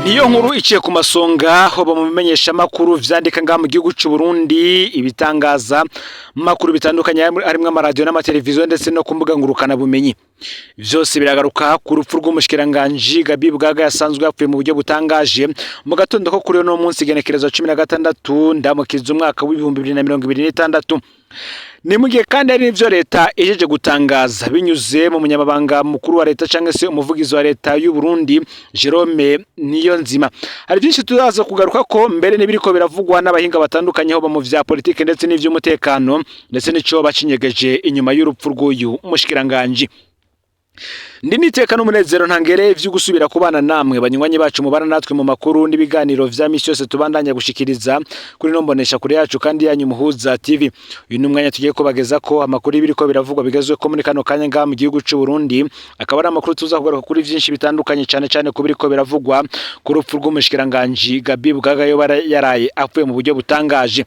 Niyo nkuru iciye ku masonga hoba mu bimenyesha makuru vyandika ngaha mu gihugu c'u Burundi, ibitangaza makuru bitandukanye harimwo amaradiyo n'amateleviziyo ndetse no ku mbuga ngurukana bumenyi. Vyose biragaruka ku rupfu rw'umushikiranganji Gabi Bugaga yasanzwe yapfuye mu buryo butangaje mu gatondo ko kuri uno munsi, igenekerezo 16 Ndamukiza, umwaka w'2026. Ni mu gihe kandi hari n'ivyo leta ijeje gutangaza binyuze mu munyamabanga mukuru wa leta canke se umuvugizi wa leta y'u Burundi, Jerome Niyonzima. Hari byinshi turaza kugaruka ko mbere n'ibiriko biravugwa n'abahinga batandukanye hoba mu vya politike ndetse n'ivy'umutekano, ndetse n'ico bacinyegeje inyuma y'urupfu rw'uyu mushikiranganji. Ndi niteka n'umunezero ntangere vyo gusubira kubana namwe, banywanyi bacu mubana natwe mu makuru n'ibiganiro vya misi yose tubandanya gushikiriza kuri no mbonesha kure yacu kandi yanyu Muhuza TV. Uyu ni umwanya tugiye kubageza ko amakuru y'ibiriko biravugwa bigezwe ko muri kano kanya ngaha mu gihugu c'u Burundi, akaba ari amakuru tuza kugaruka kuri vyinshi bitandukanye, cane cane ku biriko biravugwa ku rupfu rw'umushikiranganji Gabi Bugaga yoba yaraye apfuye mu buryo butangaje.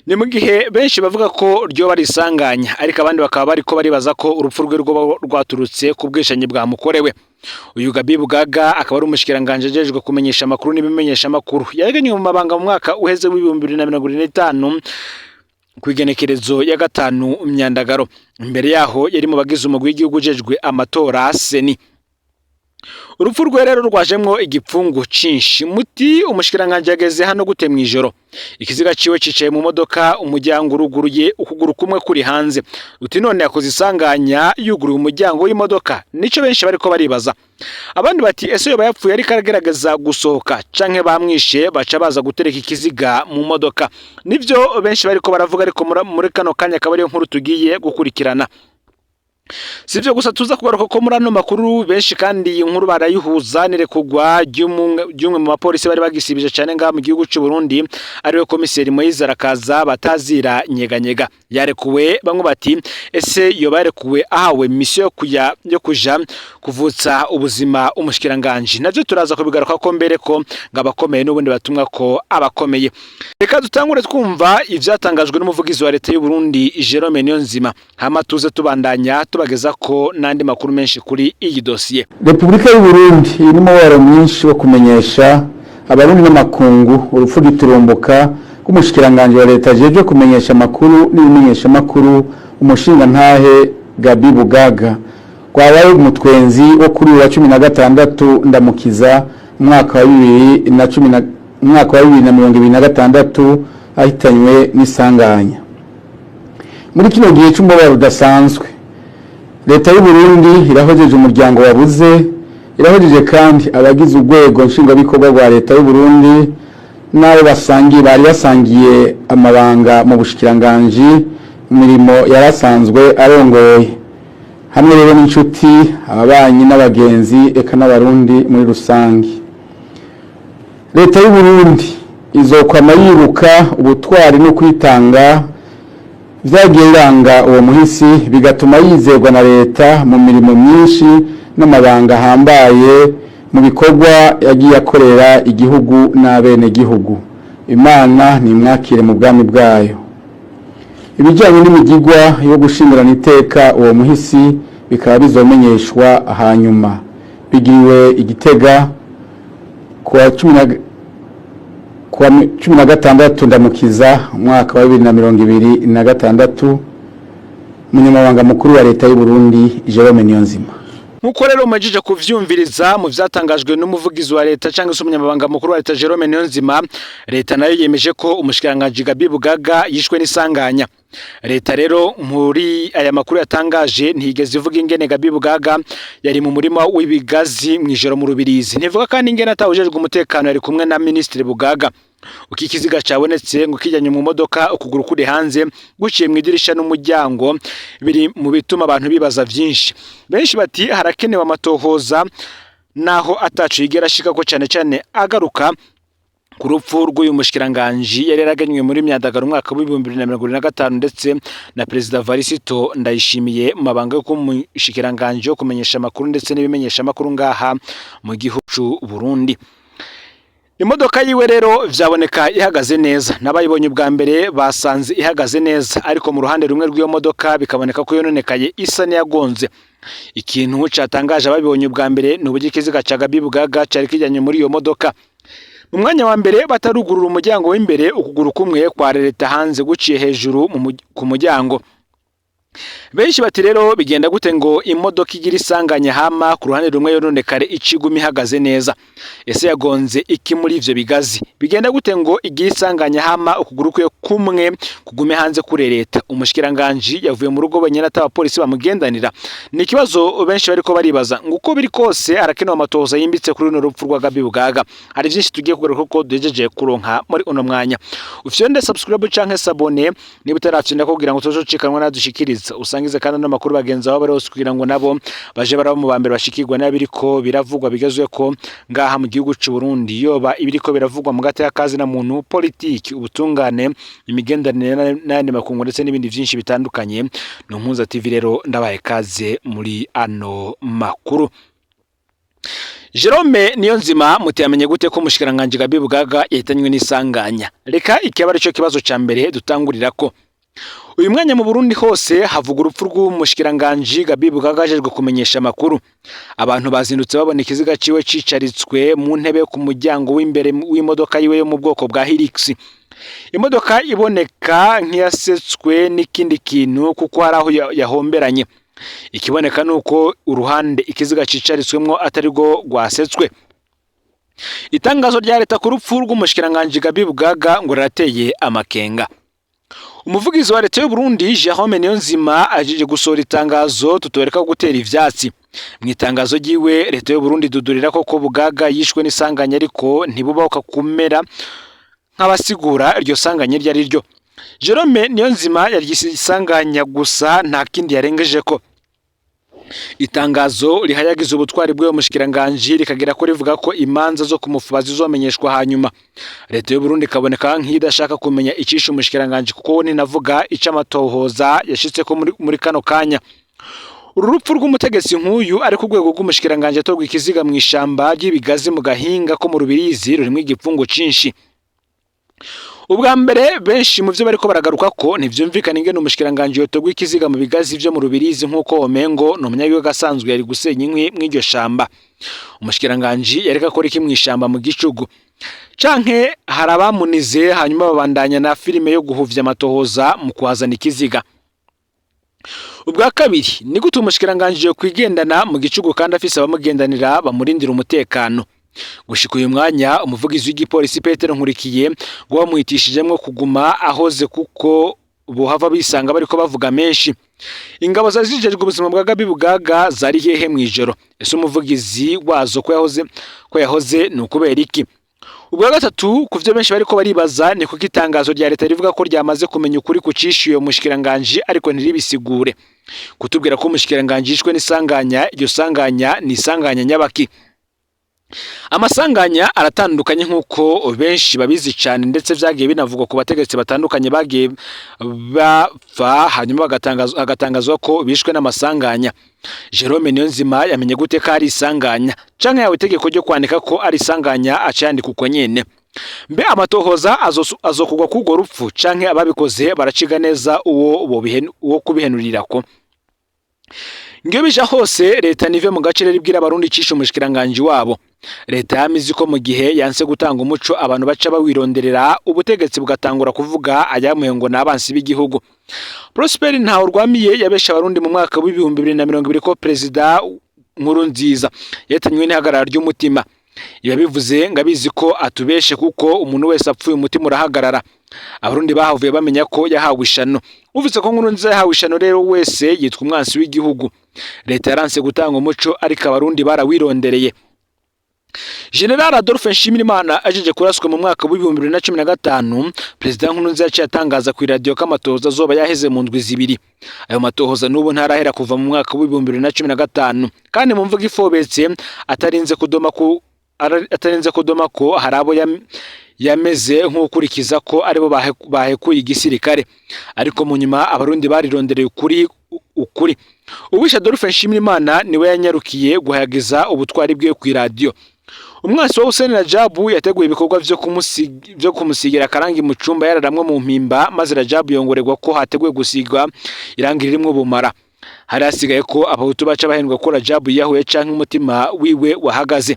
Ni mu gihe benshi bavuga ko ryoba risanganya, ariko abandi bakaba bariko baribaza ko urupfu rwe rwoba rwaturutse ku bwicanyi bwamukorewe. Uyu Gabi Bugaga akaba ari umushikiranganji ajejwe kumenyesha amakuru n'ibimenyesha amakuru, yagenywe mu mabanga mu mwaka uheze w'2025 kw'igenekerezo ya 5 Myandagaro. Imbere yaho yari mu bagize umugwi w'igihugu ujejwe amatora, CENI. Urupfu rwe rero rwajemwo igipfungu cinshi. Muti umushikiranganji yageze hano gute mw'ijoro? Ikiziga ciwe cicaye mu modoka, umuryango uruguruye, ukuguru kumwe kuri hanze. Uti none yakoze isanganya yuguruye umuryango w'imodoka? Nico benshi bariko baribaza. Abandi bati ese yoba yapfuye ariko aragerageza gusohoka, canke bamwishe baca baza gutereka ikiziga mu modoka? Nivyo benshi bariko baravuga, ariko muri kano kanya akaba ariyo nkuru tugiye gukurikirana. Si ibyo gusa tuza kugaruka ko muri ano makuru. Benshi kandi iyi nkuru barayihuza n'irekurwa ry'umwe mu bapolisi bari bagisibije cyane ngaha mu gihugu cy'u Burundi, ariwe komiseri Moise Arakaza batazira Nyeganyega. Yarekuwe, bamwe bati ese yoba yarekuwe ahawe mission yo kuja kuvutsa ubuzima umushikiranganje? Navyo turaza kubigaruka ko mbere ko ngo abakomeye n'ubundi batumwa ko abakomeye. Reka dutangure twumva ivyatangajwe n'umuvugizi wa leta y'u Burundi, Jerome Niyonzima, hama tuze tubandanya tubageza ko n'andi makuru menshi kuri iyi dosiye. Repubulika y'u Burundi iri mubabaro mwinshi wo kumenyesha Abarundi n'amakungu urupfu giturumbuka rw'umushikiranganji wa leta ajejwe kumenyesha amakuru n'ibimenyeshamakuru, umushingantahe Gabi Bugaga, rwabaye umutwenzi wo kuri uyu wa 16 Ndamukiza, umwaka wa 2026, ahitanywe n'isanganya. Muri kino gihe c'umubabaro udasanzwe, leta y'u Burundi irahojeje umuryango wabuze, irahojeje kandi abagize urwego nshingwabikorwa rwa leta y'u Burundi n'abo basangiye bari basangiye amabanga mu bushikiranganji, imirimo yarasanzwe arongoye, hamwe rero n'inshuti, ababanyi n'abagenzi, eka n'Abarundi muri rusange. Leta y'u Burundi izokwama yibuka ubutwari no kwitanga vyagiye biranga uwo muhisi, bigatuma yizerwa na leta mu mirimo myinshi n'amabanga ahambaye mu bikorwa yagiye akorera igihugu n'abenegihugu. Imana nimwakire mu bwami bwayo. Ibijyanye n'imigigwa yo gushingurana iteka uwo muhisi bikaba bizomenyeshwa hanyuma. Bigiriwe Igitega kuwa 16 Ndamukiza, umwaka wa 2026. Umunyamabanga mukuru wa leta y'u Burundi, Jerome Niyonzima. Nkuko rero umajije kuvyumviriza mu vyatangajwe n'umuvugizi wa leta cyangwa se umunyamabanga mukuru wa leta, Jerome Niyonzima, leta nayo yemeje ko umushikiranganji Gabi Bugaga yishwe n'isanganya. Leta rero muri aya makuru yatangaje ntiyigeze ivuga ingene Gabi Bugaga yari mu murima w'ibigazi mw'ijoro mu Rubirizi. Ntivuga kandi ingene atawujejwe umutekano yari kumwe na Minisitiri Bugaga. Uko ikiziga cabonetse ngo kijyanye mu modoka, ukuguru kuri hanze, guciye mu idirisha n'umuryango, biri mu bituma abantu bibaza vyinshi. Benshi bati harakenewe amatohoza, naho atacu yigera ashika ko, cane cane agaruka ku rupfu rw'uyu mushikiranganji yari yaragenywe muri Myandagaro umwaka w'2025 ndetse na Perezida Varisito Ndayishimiye mu mabanga yo kumushikiranganji yo kumenyesha amakuru ndetse n'ibimenyesha amakuru ngaha mu gihugu c'u Burundi. Imodoka yiwe rero vyaboneka ihagaze neza, n'abayibonye ubwa mbere basanze ihagaze neza, ariko mu ruhande rumwe rw'iyo modoka bikaboneka ko yononekaye, isa n'iyagonze. Ikintu catangaje ababibonye ubwa mbere ni uburyo ikiziga ca Gabi Bugaga cari kijanye muri iyo modoka. Mu mwanya wa mbere batarugurura umuryango w'imbere, ukuguru kumwe kwarereta hanze guciye hejuru ku muryango. Benshi bati rero bigenda gute ngo imodoka igira isanganya hama ku ruhande rumwe yononekare iciguma ihagaze neza? Ese yagonze iki muri ivyo bigazi? Bigenda gute ngo igire isanganya hama ukuguru kwe kumwe kugume hanze kurereta? Umushikiranganji yavuye mu rugo wenyene ata abapolisi bamugendanira? Ni ikibazo benshi bariko baribaza. Ngo uko biri kose harakenewe amatohoza yimbitse kuri runo rupfu rwa Gabi Bugaga. Hari vyinshi tugiye kugaruka ko duhejeje kuronka muri uno mwanya. Ufyonde subscribe canke s'abonner niba utarafyonda kugira ngo utazocikanwa nadushikiriza. Usangize kandi n'amakuru bagenzi babo bari hose kugira ngo nabo baje baraba mu bambere bashikirwa n'abiriko biravugwa bigezweko ngaha mu gihugu c'u Burundi, yoba ibiriko biravugwa mu gateka kazi na muntu, politiki, ubutungane, imigenderanire n'ayandi makungu, ndetse n'ibindi vyinshi bitandukanye. Ni Mpuza TV rero, ndabaye kaze muri ano makuru. Jerome Niyonzima mutiyamenye gute ko umushikiranganji Gabi Bugaga yahitanywe n'isanganya? Reka ikaba arico kibazo ca mbere dutangurirako. Uyu mwanya mu Burundi hose havuga urupfu rw'umushikiranganji Gabi Bugaga ajejwe kumenyesha amakuru. Abantu bazindutse babona ikiziga ciwe cicaritswe mu ntebe ku muryango w'imbere w'imodoka yiwe yo mu bwoko bwa Hilux. Imodoka iboneka nk'iyasetswe n'ikindi kintu kuko hari aho yahomberanye. Ikiboneka nuko uruhande ikiziga cicaritswemwo atari rwo rwasetswe. Itangazo rya leta ku rupfu rw'umushikiranganji Gabi Bugaga ngo rirateye amakenga. Umuvugizi wa leta y'u Burundi Jerome Niyonzima ajeje gusohora itangazo tutoreka gutera ivyatsi. Mu itangazo ryiwe, leta y'u Burundi idudurira ko Bugaga yishwe n'isanganya, ariko ntibubahuka kumera nk'abasigura iryo sanganya iryo ari ryo. Jerome Niyonzima yaryise isanganya gusa, nta kindi yarengejeko. Itangazo rihayagiza ubutwari bw'uwo mushikiranganji, rikagera ko rivuga ko imanza zo kumufuba zizomenyeshwa hanyuma. Leta y'u Burundi ikaboneka nk'idashaka kumenya icishe umushikiranganji, kuko ninavuga ico amatohoza yashitseko muri kano kanya. Uru rupfu rw'umutegetsi nk'uyu ari ku rwego rw'umushikiranganji atorwa ikiziga mw'ishamba ry'ibigazi mu gahinga ko mu Rubirizi rurimwo igipfungu cinshi. Ubwa mbere, benshi mu vyo bariko baragaruka ko ntivyumvikana ingene umushikiranganji yotorwa ikiziga mu bigazi vyo mu Rubirizi, nk'uko womengo ni umunyagihugu asanzwe yari gusenya inkwi mw'iryo shamba. Umushikiranganji yariko akora iki mw'ishamba mu gicugu? Canke hari abamunize hanyuma babandanya na filime yo guhuvya amatohoza mu kuhazana ikiziga? Ubwa kabiri, ni gute umushikiranganji yokwigendana mu gicugu kandi afise abamugendanira bamurindira umutekano? Gushika uyu mwanya, umuvugizi w'igipolisi Petero Nkurikiye ngo bamuhitishijemwo kuguma ahoze kuko bohava bisanga bariko bavuga menshi. Ingabo zari zijejwe ubuzima bwa Gabi Bugaga zari hehe mw'ijoro? Ese umuvugizi wazo ko yahoze ni ukubera iki? Ubwa gatatu, ku vyo benshi bariko baribaza, ni kuko itangazo rya leta rivuga ko ryamaze kumenya ukuri ku cishe uyo mushikiranganji, ariko ntiribisigure. Kutubwira ko umushikiranganji yishwe n'isanganya, iryo sanganya ni isanganya nyabaki? Amasanganya aratandukanye nk'uko benshi babizi cyane, ndetse vyagiye binavugwa ku bategetsi batandukanye bagiye bapfa hanyuma hagatangazwa ko bishwe n'amasanganya. Jerome Niyonzima yamenye gute ko ari isanganya? Canke yawe itegeko ryo kwandika ko ari isanganya aca yandika uko nyene? Mbe amatohoza azokugwa k'urwo rupfu, canke ababikoze baraciga neza uwo kubihenurirako? Ngiyo bija hose, leta nive mu gace rero ibwira abarundi icisha umushikiranganji wabo. Leta yamize ko mu gihe yanse gutanga umuco, abantu baca bawironderera, ubutegetsi bugatangura kuvuga ayamuye ngo n'abansi b'igihugu. Prosper Ntawurwamiye yabesha abarundi mu mwaka w'2020 ko perezida Nkurunziza yahitanywe n'ihagarara ry'umutima. Yabivuze ngo abizi ko atubeshe, kuko umuntu wese apfuye umutima urahagarara. Abarundi bahavuye bamenya ko yahawe ishano. Uvuze ko Nkurunziza yahawe ishano rero wese yitwa umwansi w'igihugu. Leta yaranse gutanga umuco, ariko abarundi barawirondereye. General Adolphe Nshimirimana ajeje kuraswa mu mwaka w'2015, Perezida Nkurunziza yaciye atangaza ku iradiyo ko amatohoza azoba yaheze mu ndwi 2. Ayo matohoza n'ubu ntarahera kuva mu mwaka w'2015, kandi mu mvugo ifobetse atarinze kudoma ko hari abo yameze nk'ukurikiza ko aribo bahekuye igisirikare. Ariko mu nyuma abarundi barirondereye ukuri. Uwishe Adolphe Nshimirimana niwe yanyarukiye guhayagiza ubutwari bwe ku iradiyo. Umwansi wa Hussein Rajabu yateguye ibikorwa vyo kumusigira akarangi mu cumba yararamwe mu mpimba, maze Rajabu yongorerwa ko hateguye gusigwa irangi ririmwo ubumara. Hari hasigaye ko abahutu baca bahendwa ko Rajabu yiyahuye canke umutima wiwe wahagaze.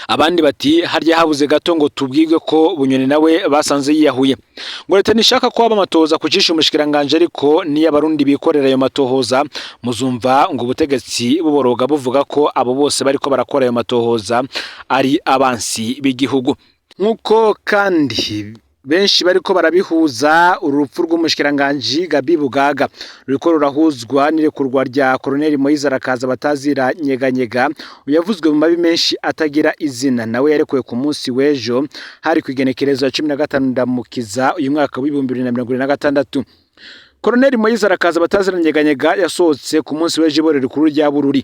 Abandi bati harya habuze gato ngo tubwirwe ko Bunyoni nawe basanze yiyahuye. Ngo leta ntishaka ko haba amatohoza kucisha umushikiranganje, ariko niyo abarundi bikorera ayo matohoza muzumva ngo ubutegetsi buboroga buvuga ko abo bose bariko barakora ayo matohoza ari abansi b'igihugu. Nk'uko kandi benshi bariko barabihuza, uru rupfu rw'umushikiranganji Gabi Bugaga ruriko rurahuzwa n'irekurwa rya Colonel Moise Arakaza batazira nyeganyega, yavuzwe mu mabi menshi atagira izina. Nawe yarekuwe ku munsi w'ejo, hari ku igenekerezo ya 15 Ndamukiza uyu mwaka w'2026. Colonel Moise Arakaza batazira nyeganyega yasohotse ku munsi w'ejo iborero rikuru rya Bururi.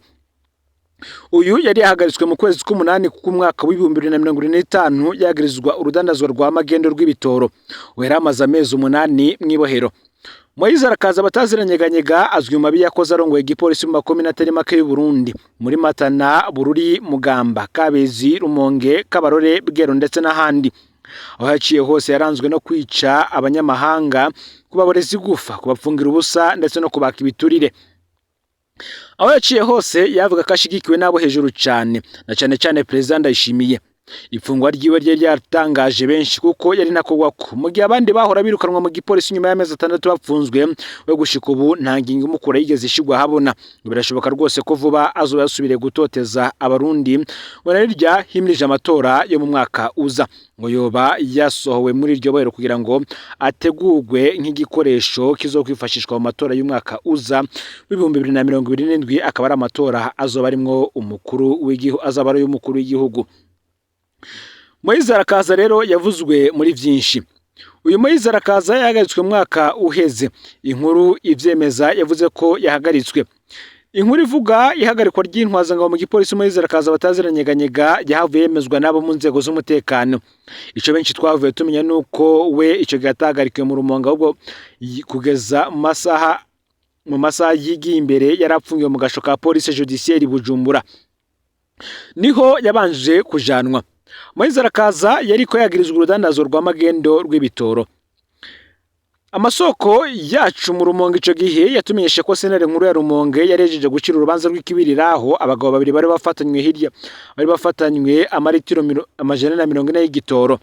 Uyu yari yahagaritswe mu kwezi k'umunani k'umwaka w'2025, yagirizwa urudandazwa rwa magendo rw'ibitoro. Yari amaze amezi 8 mw'ibohero. Moise Arakaza batazira nyeganyega azwi mu mabi yakoze arongoye igipolisi mu makomine atari make y'u Burundi, muri Matana, Bururi, Mugamba, Kabezi, Rumonge, Kabarore, Bwero ndetse n'ahandi. Aho yaciye hose yaranzwe no kwica abanyamahanga, kubaboreza igufa, kubapfungira ubusa ndetse no kubaka ibiturire. Aho yaciye hose yavuga ko ashigikiwe n'abo hejuru cane, na cane cane Perezida Ndayishimiye. Ifungwa ryiwe ryari ryatangaje benshi kuko yari ntakogwako, mu gihe abandi bahora birukanwa mu gipolisi nyuma y'amezi 6 bapfunzwe, we gushika ubu nta ngingo imukura yigeze ishigwa ahabona. Ngo birashoboka rwose ko vuba azoba yasubiriye gutoteza abarundi, ngo narirya himirije amatora yo mu mwaka uza. Ngo yoba yasohowe muri iryo bohero kugira ngo ategurwe nk'igikoresho kizokwifashishwa mu matora y'umwaka uza w'2027, akaba ari amatora azoba arimwo umukuru w'igihugu, azaba ari umukuru w'igihugu. Moise Arakaza rero yavuzwe muri vyinshi. Uyu Moise Arakaza yahagaritswe mu mwaka uheze. Inkuru ivyemeza yavuze ko yahagaritswe. Inkuru ivuga ihagarikwa ry'intwazangabo mu gipolisi Moise Arakaza batazira nyeganyega yahavuye yemezwa n'abo mu nzego z'umutekano. Ico benshi twavuye tumenya nuko we ico gihe atahagarikiwe mu Rumonge, ahubwo kugeza mu masaha yigiye imbere yari apfungiwe mu gasho ka police judiciaire Bujumbura. Niho yabanje kujanwa. Moise Arakaza yariko yagirizwa urudandazo rwa magendo rw'ibitoro. Amasoko yacu mu Rumonge ico gihe yatumenyeshe ko sentare nkuru ya Rumonge yarejeje gucira urubanza rw'ikibiriraho abagabo babiri bari bafatanywe hirya bari bafatanywe amaritiro 440 y'igitoro.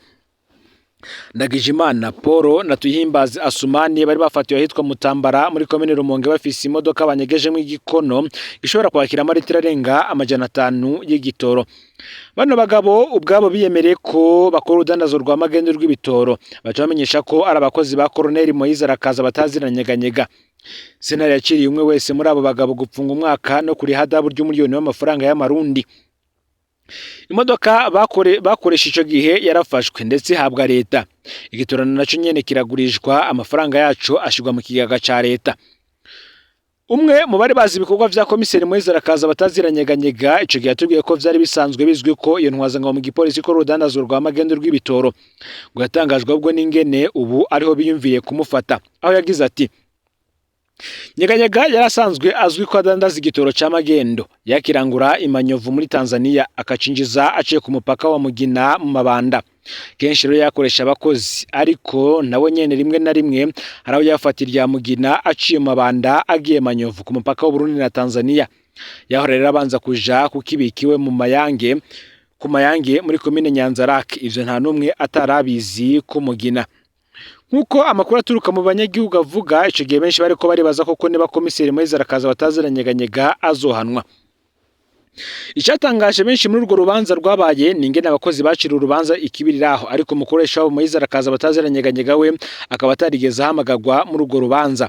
Ndagijimana Paul na Tuhimbaze Asumani bari bafatiwe ahitwa Mutambara muri komine Rumonge, bafise imodoka banyegejemwo igikono gishobora kwakira amaritiro arenga 500 y'igitoro. Bano bagabo ubwabo biyemereye ko bakora urudandazo rwa magendo rw'ibitoro, baca bamenyesha ko ari abakozi ba Colonel Moise Arakaza batazira nyeganyega. Sentare yakiriye umwe wese muri abo bagabo gupfunga umwaka no kuriha adabu ry'umuliyoni w'amafaranga y'amarundi. Imodoka bakoresha ico gihe yarafashwe ndetse ihabwa leta. Igitorano naco nyene kiragurishwa, amafaranga yaco ashirwa mu kigega ca leta. Umwe mu bari bazi ibikorwa vya komiseri Moise Arakaza batazira nyeganyega ico gihe yatubwiye ko vyari bisanzwe bizwi ko iyo ntwazangabo mu gipolisi ko urudandazwa rwa magendo rw'ibitoro. Ngo yatangajwe ahubwo n'ingene ubu ariho biyumviye kumufata, aho yagize ati: Nyeganyega yari asanzwe azwi ko adandaza igitoro ca magendo, yakirangura imanyovu muri Tanzania akacinjiza aciye ku mupaka wa Mugina mu Mabanda. Kenshi rero yakoresha abakozi, ariko nawe nyene rimwe na rimwe hari aho yafata irya Mugina aciye mu Mabanda agiye Manyovu ku mupaka w'Uburundi na Tanzania. Yahora rero abanza kuja kukibikiwe mu Mayange, ku Mayange muri komine Nyanza-Lac. Ivyo nta n'umwe atarabizi ku Mugina. Nk'uko amakuru aturuka mu banyagihugu avuga, ico gihe benshi bariko baribaza koko niba komiseri Moise Arakaza batazira nyeganyega azohanwa. Icatangaje benshi muri urwo rubanza rwabaye ni ingene abakozi bacira urubanza ikibiriraho, ariko umukoresha wabo Moise Arakaza batazira nyeganyega we akaba atarigeze ahamagagwa muri urwo rubanza.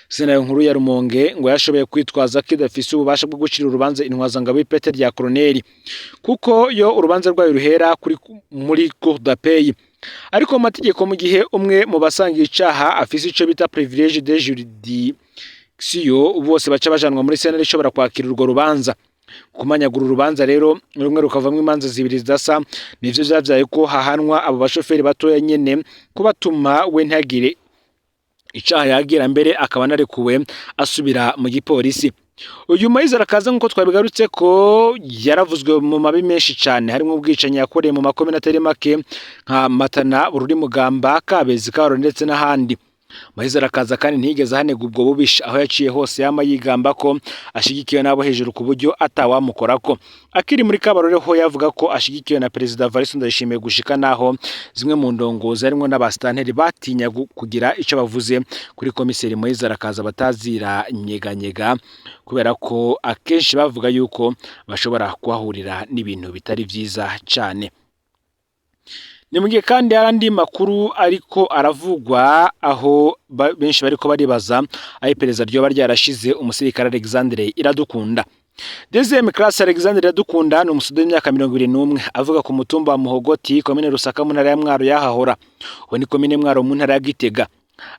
Sentare nkuru ya Rumonge ngo yashoboye kwitwaza ko idafise ububasha bwo gucira urubanza intwazangabo y'ipete rya koroneri, kuko yo urubanza rwayo ruhera kuri muri cour d'appel. Ariko mu mategeko, mu gihe umwe mu basangiye icaha afise ico bita privilège de juridiction, bose baca bajanwa muri sentare ishobora kwakira urwo rubanza. Kumanyagura urubanza rero rumwe rukavamwo imanza zibiri zidasa, nivyo vyavyaye ko hahanwa abo bashoferi batoya nyene, kubatuma we ntagire icaha yagira, mbere akaba anarekuwe asubira mu gipolisi. Uyu Moise Arakaza, nk'uko twabigarutse ko yaravuzwe mu mabi menshi cane, harimwo ubwicanyi yakoreye mu makomine atari make nka Matana, Bururi, Mugamba, Kabezi, Kabarore ndetse n'ahandi. Moise Arakaza kandi ntiyigeze ahanegwa ubwo bubisha, aho yaciye hose yama yigamba ko ashigikiwe n'abo hejuru ku buryo atawamukorako. Akiri muri Kabarore ho yavuga ko ashigikiwe na Perezida Evariste Ndayishimiye, gushika naho zimwe mu ndongozi harimwo n'abasitanteri batinya kugira ico bavuze kuri komiseri Moise Arakaza, batazira nyeganyega, kubera ko akenshi bavuga yuko bashobora kuhahurira n'ibintu bitari vyiza cane. Ni mu gihe kandi hari andi makuru ariko aravugwa, aho benshi bariko baribaza aho iperereza ryoba ryarashize umusirikare Alexandre Iradukunda. Deuxième classe Alexandre Iradukunda ni umusoda w'imyaka 21, avuga ku mutumba wa Muhogoti, komine Rusaka, mu ntara ya Mwaro yahahora. Ubu ni komine Mwaro mu ntara ya Gitega.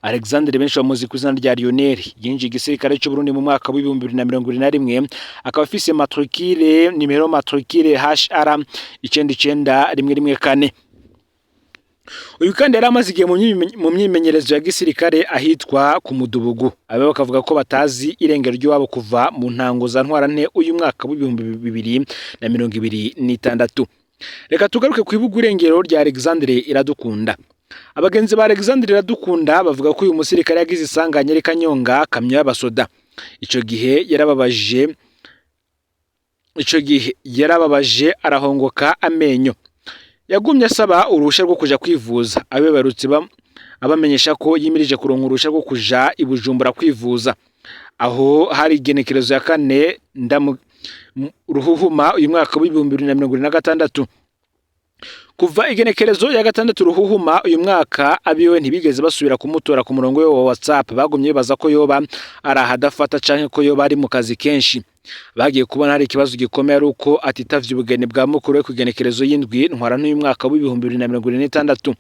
Alexandre benshi bamuzi ku izina rya Lionel, yinjiye igisirikare cy'u Burundi mu mwaka w'2021, akaba afise matricule, numéro matricule HR 99114. Uyu kandi yari amaze igihe mu myimenyerezo ya gisirikare ahitwa ku Mudubugu. Abe bakavuga ko batazi irengero ry'iwabo kuva mu ntango za ntwarante uyu mwaka w'2026. Reka tugaruke ku ibuga irengero rya Alexandre Iradukunda. Abagenzi ba Alexandre Iradukunda bavuga ko uyu musirikare yagize isanganya ariko anyonga kamyo y'abasoda. Ico gihe yarababaje arahongoka amenyo. Yagumye asaba uruhusha rwo kuja kwivuza. Abe barutse abamenyesha ko yimirije kuronka uruhusha rwo kuja i Bujumbura kwivuza. Aho hari igenekerezo ya 4 ndamu ruhuhuma uyu mwaka w'2026. Kuva igenekerezo ya 6 ruhuhuma uyu mwaka, abiwe ntibigeze basubira kumutora ku murongo we wa WhatsApp. Bagumye bibaza ko yoba ari ahadafata canke ko yoba ari mu kazi kenshi. Bagiye kubona hari ikibazo gikomeye ari uko atitavye ubugeni bwa mukuru we ku igenekerezo y'indwi ntwarante uyu mwaka w'2026.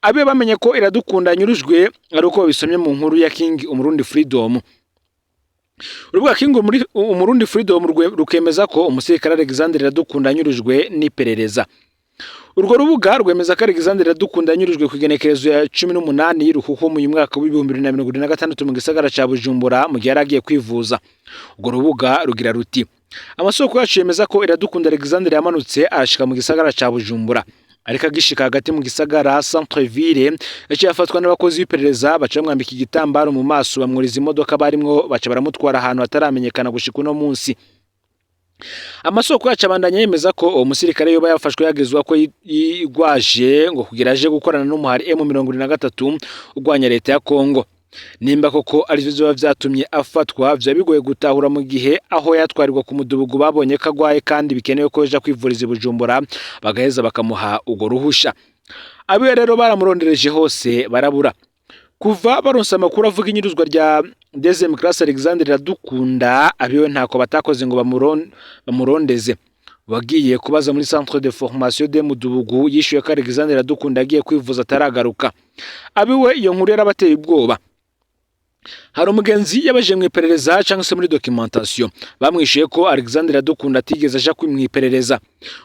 Abe bamenye ko Iradukunda yanyurujwe ari uko babisomye mu nkuru ya King Umurundi Freedom. Urubuga King Umurundi Freedom rukemeza ko umusirikare Alexandre Iradukunda yanyurujwe n'iperereza. Urwo rubuga rwemeza ko Alexandre Iradukunda yanyurujwe ku igenekerezo ya 18 ruhuhuma uyu mwaka w'2026 mu gisagara ca Bujumbura, mu gihe yari agiye kwivuza. Urwo rubuga rugira ruti: "Amasoko yacu yemeza ko Iradukunda Alexandre yamanutse arashika mu gisagara ca Bujumbura, ariko agishika hagati mu gisagara, centre ville, yaciye afatwa n'abakozi b'iperereza, baca bamwambika igitambaro mu maso, bamwuriza imodoka barimwo, baca baramutwara ahantu hataramenyekana gushika uno munsi." Amasoko yacu abandanya yemeza ko uwo musirikare yoba yafashwe yagezwa ko yigwaje ngo kugira aje gukorana n'umuhari M23 urwanya leta ya Kongo. Nimba koko arivyo vyoba vyatumye afatwa, vyoba bigoye gutahura, mu gihe aho yatwarirwa ku Mudugudu babonye ko agwaye kandi bikenewe ko yoja kwivuriza i Bujumbura, bagaheza bakamuha urwo ruhusha. Abiwe rero baramurondereje hose barabura. Kuva baronse amakuru avuga inyuruzwa rya Deuxième classe Alexandre Iradukunda, abiwe ntako batakoze ngo bamurondeze. Wagiye kubaza muri centre de formation de Mudubugu yishuye ko Alexandre Iradukunda yagiye kwivuza ataragaruka. Abiwe iyo nkuru yarabateye ubwoba. Hari umugenzi yabaje mu iperereza cyangwa se muri documentation, bamwishuye ko Alexandre Iradukunda atigeze aja mu iperereza.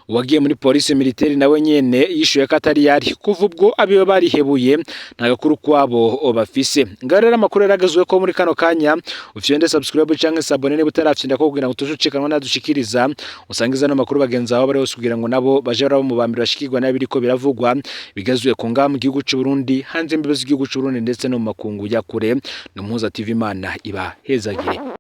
Uwagiye muri police militaire nawe nyene yishuye ko atari yari. Kuva ubwo abiwe barihebuye, nta gakuru kwabo bafise. Ngaho rero amakuru yaragezwe ko muri kano kanya ufyonde subscribe cyangwa s'abonner niba utarafyonda ko, kugira ngo tuzucikanwa nadushikiriza. Usangiza no makuru bagenzi bawe bari hose, kugira ngo nabo baje barabo mu bambere bashikirwa n'abiriko biravugwa bigezwe ku ngaha mu gihugu c'u Burundi, hanze imbibe z'igihugu c'u Burundi, ndetse no mu makungu ya kure. Ni Umuhuza TV, Imana ibahezagire.